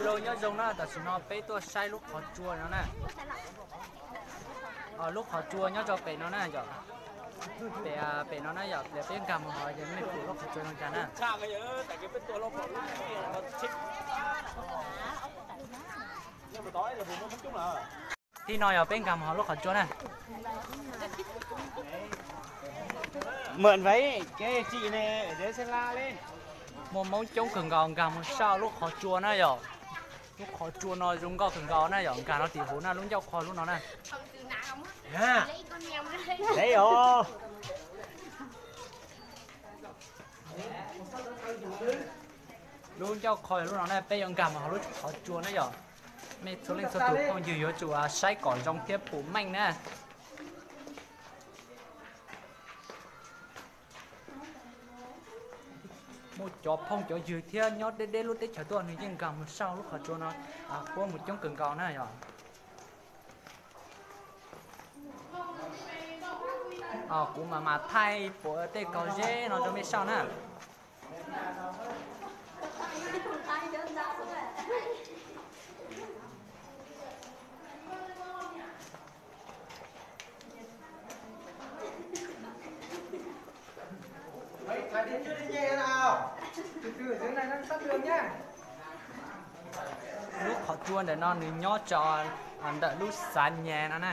Nyob zoo na, tam sim no peb tuaj saib lub qhov tsua no na. Lub qhov tsua nyob rau pem no na yom. Pem, pem no na yom, peb nkag mus hauv ces mej pum lub qhov tsua zoo cas na. Tib no yog peb nkag mus hauv lub qhov tsua na. Muaj Moob coob kawg nkaus nkag mus saib lub qhov tsua na yom. Lub qhov tsua no zoo nkauj kawg nkaus na yom, nkag no tim huv na, lub ncauj qhov lub no na. Lub ncauj qhov lub no na, peb yuav nkag mus hauv lub qhov tsua na yom. Mej txhua leej txhua tus phooj ywg yuav tsum saib kom zoo thiab pum meej na. Muaj cov phooj cov ywg thiab nyob deb deb lub teb chaws tuaj nws yeej nkag mus saib lub qhov tsua no, puab mus coob kawg nkaus na yom. Kuv mam mam thaij puav tej kaug zeb no rau mej saib na. Lub qhov tsua ntawm no nws nyob rau ntawm lub Xav Nyas no na.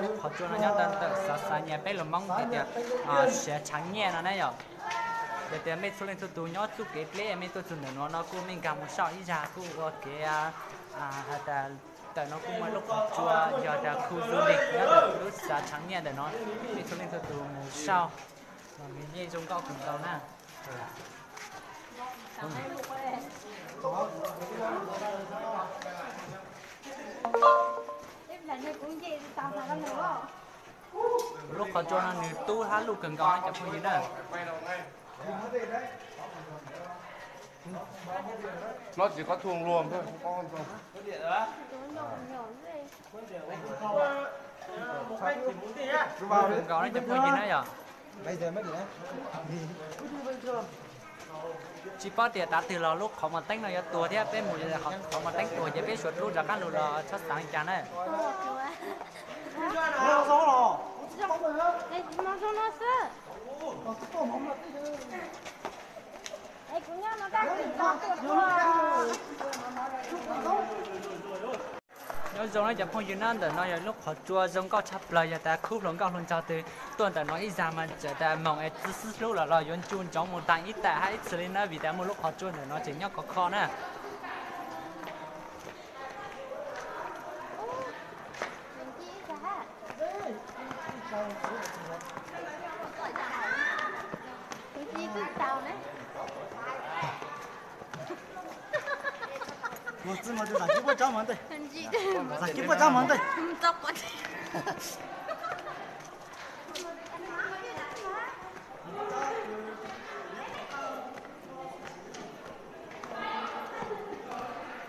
Lub qhov tsua no nyob ntawm Xav, Xav Nyas, peb lus Hmoob hais tias Siav Tshav Nyiaj no na yom. Yog tias mej txhua leej txhua tus nyob txuj kev deb mej tuaj txug ntawm no no kuj mej nkag mus saib ib zag kuj ua kev hais tias ntawm no kuj muaj lub qhov tsua, yog tias khu du lịch nyob ntawm lub Xav Tshav Nyiaj ntawm no, mej txhua leej txhua tus mus saib los nws yeej zoo nkauj kawg nkaus na. Lub qhov tsua no nws tub hab luj kawg nkaus na cov phooj ywg na. Kawg nkaus na cov phooj ywg na yom. Tsis paub tias tav twg los lub qhov muag teeb no yuav tuag thiab, peb mus qhov muag teeb tuag ces peb suav dlub rov qab lug los txhob xav li cas na. Nyob zoo na cov phooj ywg na, ntawm no yog lub qhov tsua zoo nkauj tshaj plaws, yog tas khub hluas nkauj hluas nraug twg tuaj ntawm no ib zag mas txawm tas moog es tsi xwb hlub los los yuav ncu ntsoov mus taag ib tam hab ib txhis li na, vim tas muaj lub qhov tsua ntawm no tseem nyob khov kho na.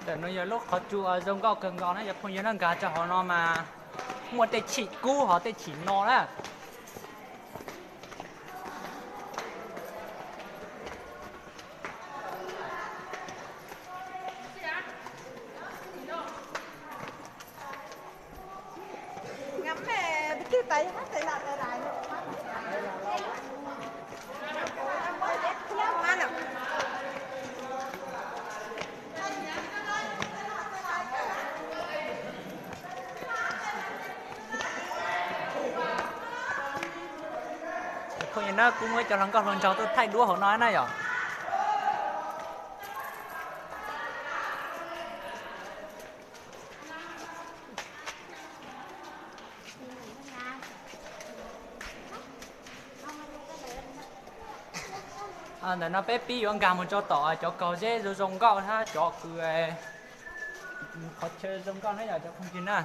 Ntawm no yog lub qhov tsua zoo nkauj kawg nkaus na cov phooj ywg na, nkag rau hauv no mas muaj tej chim kub hos tej chim no na. Phooj ywg na, kuv muaj ib co hluas nkauj hluas nraug tuaj thaij duab hauv no na yom. Ntawm no peb pib yuav nkag mus rau tom cov kaug zeb zoo zoo nkauj hab cov kws qhov chaw zoo nkauj na yom cov phooj ywg na.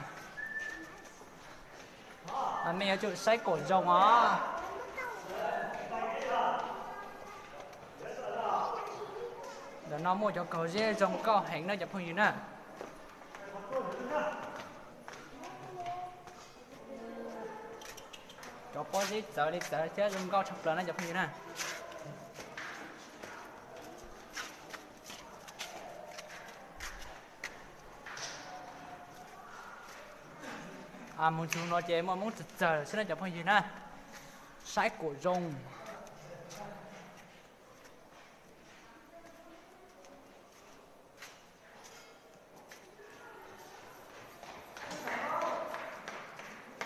Mej yuav tsum saib kom zoo os. Ntawm no muaj cov kaug zeb zoo nkauj heev na cov phooj ywg na. Cov pob zeb txawv li txawv thiab zoo nkauj tshaj plaws na cov phooj ywg na. Mus txog no ces muaj Hmoob txawg txawg xwb na cov phooj ywg na. Saib kuam zoo.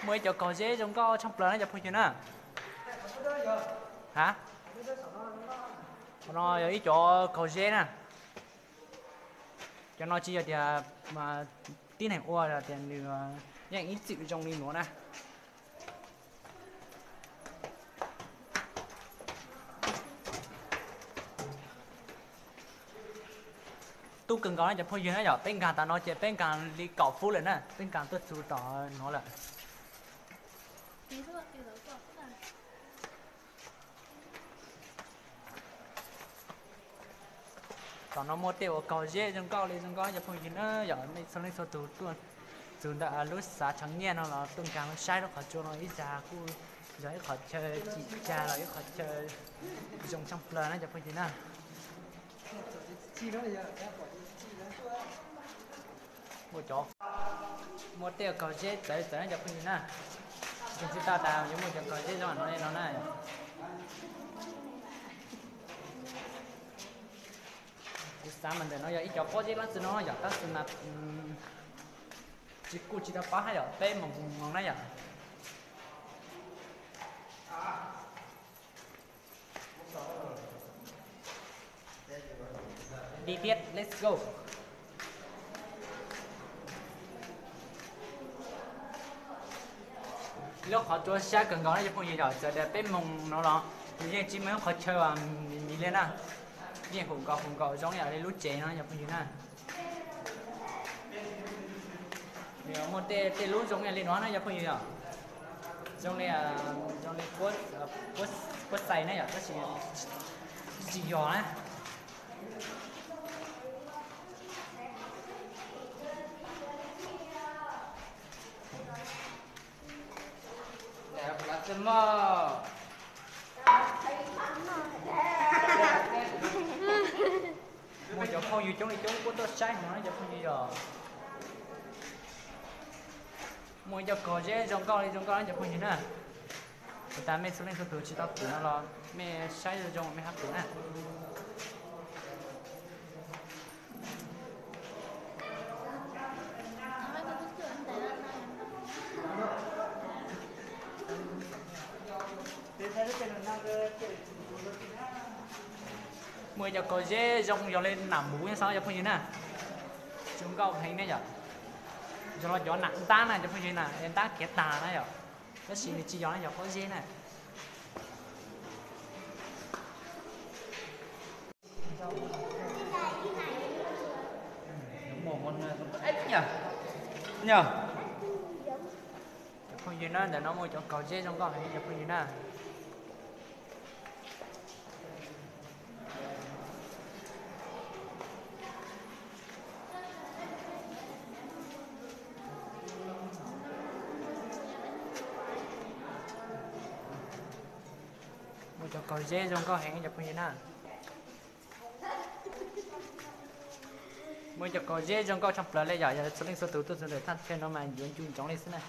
Muaj ib cov kog zeb zoo nkauj tshaj plaws na cov phooj ywg na. Ha, qhov no yog ib cov kog zeb na. Cov no tsis yog tias tib neeg ua, tias nws yeej ib txwm zoo li nuav na. Tub kawg nkaus na cov phooj ywg na yom, peb nkaag tas no ces peb nkaag li kaum fub lawm na, peb nkaag tuaj txug tom nuav lawm. Tom no muaj tej uas kog zeb zoo nkauj li zoo nkauj cov phooj ywg na yom, nej txhua leej txhua tug tuaj txug ntawm lub xav tshav nyiaj no los tuaj nkaag saib lub qhov tsua no ib zag kuj yog ib qhov chaw cim cag los ib qhov chaw zoo tshaj plaws na cov phooj ywg na. Muaj cov, muaj tej kog zeb txawv txawv na cov phooj ywg na. Tsis tau tas yuav muaj cov kog zeb zoo no li no na. Kuv xav mas ntawm no yog ib cov pob zeb leej twg no yom, tab sis mas tsis kuj tsis tau paub hab yom, peb moog moog na yom. Đi tiếp, let's go. Lub qhov tsua sab kawg nkaus na cov phooj ywg yom, txawm tias peb moog no los nws yeej tsis muaj ib qhov chaw uas miv miv li na. Yeej huv nkaus huv nkaus zoo yam li lub tsev no cov phooj ywg na. Muaj tej lub zoo li no na cov phooj ywg yom. Zoo li, zoo li puab xais na yom, tab sis tsis yog na. Muaj cov phooj ywg coob li coob kuj tuaj saib no na cov phooj ywg yom. Muaj ib co kog zeb zoo nkauj li zoo nkauj na cov phooj ywg na. Txawm tas mej txhua leej txhua tug tsis tau pum no los mej saib zoo zoo mej hab pum na. Muaj ib co kog zeb zoo yog li nam npuv nyob xwb cov phooj ywg na. Zoo nkauj heev ne yom. Zoo li cov nam ntab na cov phooj ywg na, ntab kiav tag na yom. Tab sis nws tsis yog na, yog pob zeb na. Cov phooj ywg na, ntawm no muaj cov kog zeb zoo nkauj heev cov phooj ywg na. Muaj cov kog zeb zoo nkauj heev cov phooj ywg na. Muaj cov kog zeb zoo nkauj tshaj plaws li yom, yog txhua leej txhua tus tuaj txug ntawm thaj chaw no mas yuav ncu ntsoov li xwb na.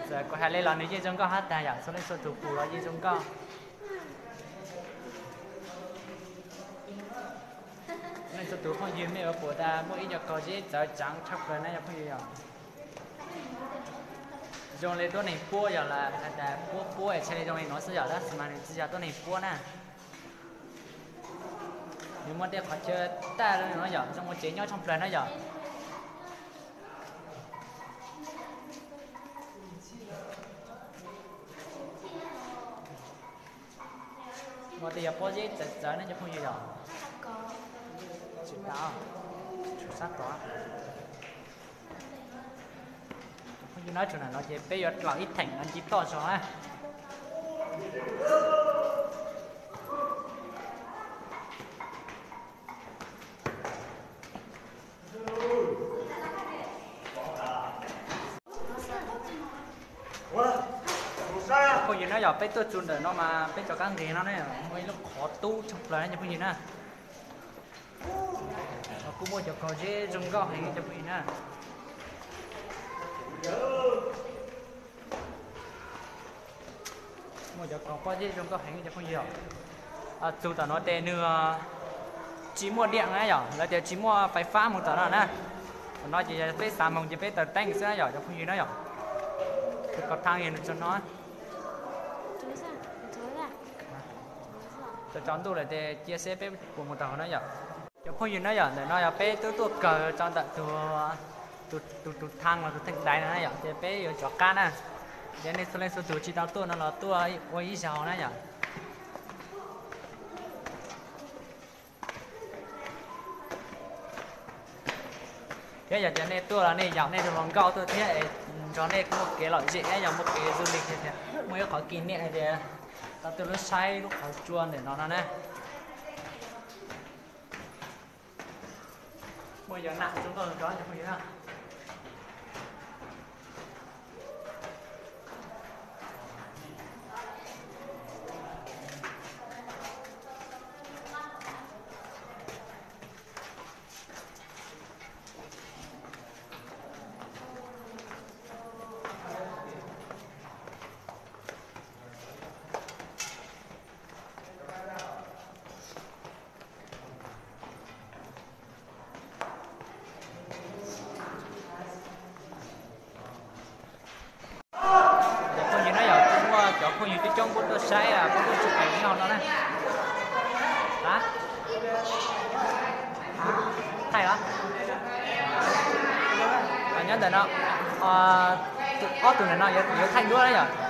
Txawm kuv hais li los nws yeej zoo nkauj hab tag yom, txhua leej txhua tus pum los yeej zoo nkauj. Leej txhua tus phooj ywg mej yuav pum tas muaj ib co kog zeb txawv tsaav tshaj plaws na yog phooj ywg yom. Zoo li tuab neeg puab yom, lawv has tas puab puab es txhaj li zoo li no xwb yom, tab sis mas nws tsis yog tuab neeg puab na. Nws muaj tej qhov chaw tag li no yom, zoo ua tsev nyob tshaj plaws na yom. Muaj tej yog pob zeb txawv txawv ne cov phooj ywg yom. Tsis tau, tsum sab tod. Cov phooj ywg na, tsum nam no ces peb yuav dlaum ib theem no nce toj zog na. Cov phooj ywg na yom, peb tuaj txug ntawm no mas peb cov kab nqeg no ne muaj ib lub qhov tub tshaj plaws na cov phooj ywg na. Kuj muaj cov kaus zeb zoo nkauj heev cov phooj ywg na. Muaj cov kaus pob zeb zoo nkauj heev cov phooj ywg. Txug tom no ces nws tsis muaj diam na yom, lawv tias tsis muaj fais fab mus tom no na. Tom no ces yog peb xav moog ces peb taws teeb xwb na yom cov phooj ywg na yom. Tus kaus thaj yog nws txog no. Tsaus ntuj lawm ces cia seb peb puas mus tau hauv na yom. Cov phooj ywg na yom, ntawm no yog peb twb tuaj kawg tso ntawm tus, tus, tus thaj los tus theej daiv no na yom, ces peb yuav rov qab na. Ces nej txhua leej txhua tus tsis tau tuaj no los tuaj ua ib zaug na yom. Thiab yog tias nej tuaj los nej yaum nej tus hluas nkauj tuaj thiab es nrog nej muaj kev lom zem thiab yog muaj kev du lịch thiab muaj ib qhov kis niam hais tias tau tuaj lub saib lub qhov tsua ntawm no no na. Muaj yog nam zoo nkauj zoo nraug cov phooj ywg na. Cov phooj ywg na yom, kuj muaj cov phooj ywg coob coob kuj tuaj saib, kuj tuaj tsis pem nyob hauv no na. Thaij los? Nyob ntawm no, ob tug ntawm no yuav thaij duab na yom.